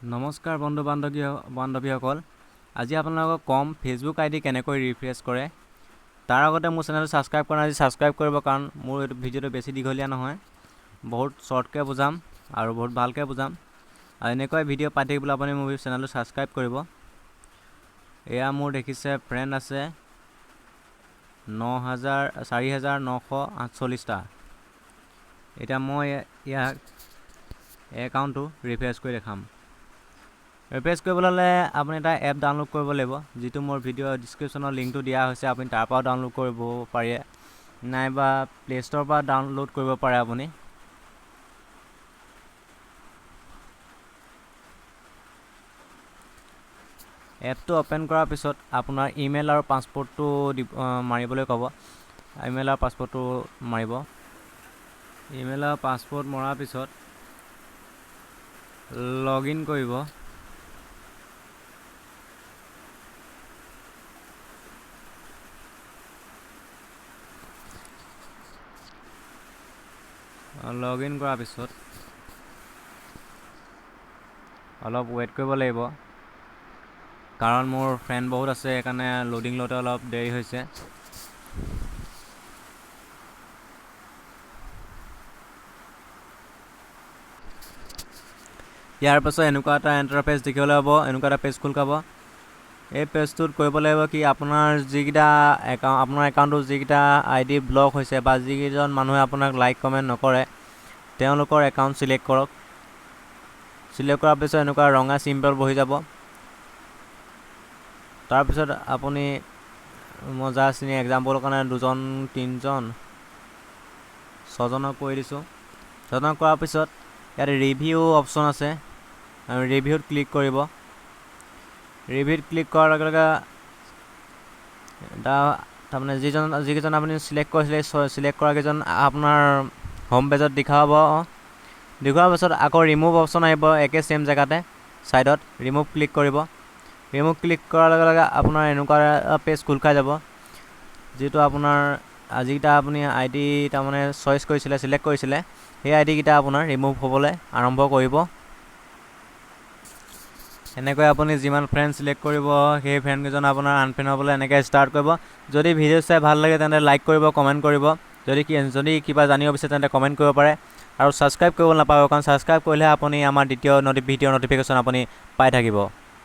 নমস্কাৰ বন্ধু বান্ধৱীসকল, আজি আপোনালোকক ক'ম ফেচবুক আই ডি কেনেকৈ ৰিফ্ৰেছ কৰে। তাৰ আগতে মোৰ চেনেলটো ছাবস্ক্ৰাইব কৰা নাই যদি ছাবস্ক্ৰাইব কৰিব, কাৰণ মোৰ এইটো ভিডিঅ'টো বেছি দীঘলীয়া নহয়, বহুত শ্বৰ্টকৈ বুজাম আৰু বহুত ভালকৈ বুজাম। আৰু এনেকুৱাই ভিডিঅ' পাই থাকিবলৈ আপুনি মোৰ চেনেলটো ছাবস্ক্ৰাইব কৰিব। এয়া মোৰ দেখিছে ফ্ৰেণ্ড আছে 4948টা। এতিয়া মই ইয়াক একাউণ্টটো ৰিফ্ৰেছ কৰি দেখাম। ৰিফ্ৰেছ কৰিবলৈ হ'লে আপুনি এটা এপ ডাউনলোড কৰিব লাগিব, যিটো মোৰ ভিডিঅ' ডিছক্ৰিপশ্যনৰ লিংকটো দিয়া হৈছে, আপুনি তাৰ পৰাও ডাউনলোড কৰিব পাৰে, নাইবা প্লে' ষ্ট'ৰৰ পৰা ডাউনলোড কৰিব পাৰে আপুনি। এপটো অ'পেন কৰাৰ পিছত আপোনাৰ ইমেইল আৰু পাছৱৰ্ডটো মাৰিবলৈ ক'ব। ইমেইল আৰু পাছৱৰ্ডটো মাৰিব। ইমেইল আৰু পাছৱৰ্ড মৰাৰ পিছত লগ ইন কৰিব। লগ ইন কৰাৰ পিছত অলপ ৱেইট কৰিব লাগিব, কাৰণ মোৰ ফ্ৰেণ্ড বহুত আছে, সেইকাৰণে লোডিং লওঁতে অলপ দেৰি হৈছে। ইয়াৰ পাছত এনেকুৱা এটা ইণ্টাৰফেচ দেখিবলৈ পাব, এনেকুৱা এটা পেজ খোল খাব। এই পেজটোত কৰিব লাগিব কি, আপোনাৰ যিকেইটা একাউণ্ট, আপোনাৰ একাউণ্টটোত যিকেইটা আই ডি ব্লক হৈছে বা যিকেইজন মানুহে আপোনাক লাইক কমেণ্ট নকৰে, তেওঁলোকৰ একাউণ্ট চিলেক্ট কৰক। চিলেক্ট কৰাৰ পিছত এনেকুৱা ৰঙা চিম্বল বহি যাব। তাৰপিছত আপুনি, মই জাষ্ট এনেই এক্সাম্পলৰ কাৰণে দুজন, তিনিজন, ছজনক কৰি দিছোঁ। ছজনক কৰাৰ পিছত ইয়াত ৰিভিউ অপশ্যন আছে, আৰু ৰিভিউত ক্লিক কৰিব। ৰিভিউত ক্লিক কৰাৰ লগে লগে তাৰমানে যিকেইজন আপুনি চিলেক্ট কৰিছিলে, চিলেক্ট কৰাকেইজন আপোনাৰ হোম পেজত দেখুৱাব। দেখুওৱাৰ পাছত আকৌ ৰিমুভ অপশ্যন আহিব, একে ছেইম জেগাতে ছাইডত ৰিমুভ ক্লিক কৰিব। ৰিমুভ ক্লিক কৰাৰ লগে লগে আপোনাৰ এনেকুৱা এটা পেজ খোল খাই যাব, যিটো আপোনাৰ যিকেইটা আপুনি আই ডি তাৰমানে চইচ কৰিছিলে, চিলেক্ট কৰিছিলে, সেই আই ডিকেইটা আপোনাৰ ৰিমুভ হ'বলৈ আৰম্ভ কৰিব। এনেকৈ আপুনি যিমান ফ্ৰেণ্ড চিলেক্ট কৰিব, সেই ফ্ৰেণ্ডকেইজন আপোনাৰ আনফ্ৰেণ্ড হ'বলৈ এনেকৈ ষ্টাৰ্ট কৰিব। যদি ভিডিঅ' চাই ভাল লাগে তেন্তে লাইক কৰিব, কমেণ্ট কৰিব। যদি কিবা জানিব বিচাৰে তেন্তে কমেণ্ট কৰিব পাৰে, আৰু ছাবস্ক্ৰাইব কৰিব নাপাহৰিব, কাৰণ ছাবস্ক্ৰাইব কৰিলেহে আপুনি আমাৰ দ্বিতীয় ভিডিঅ'ৰ ন'টিফিকেশ্যন আপুনি পাই থাকিব।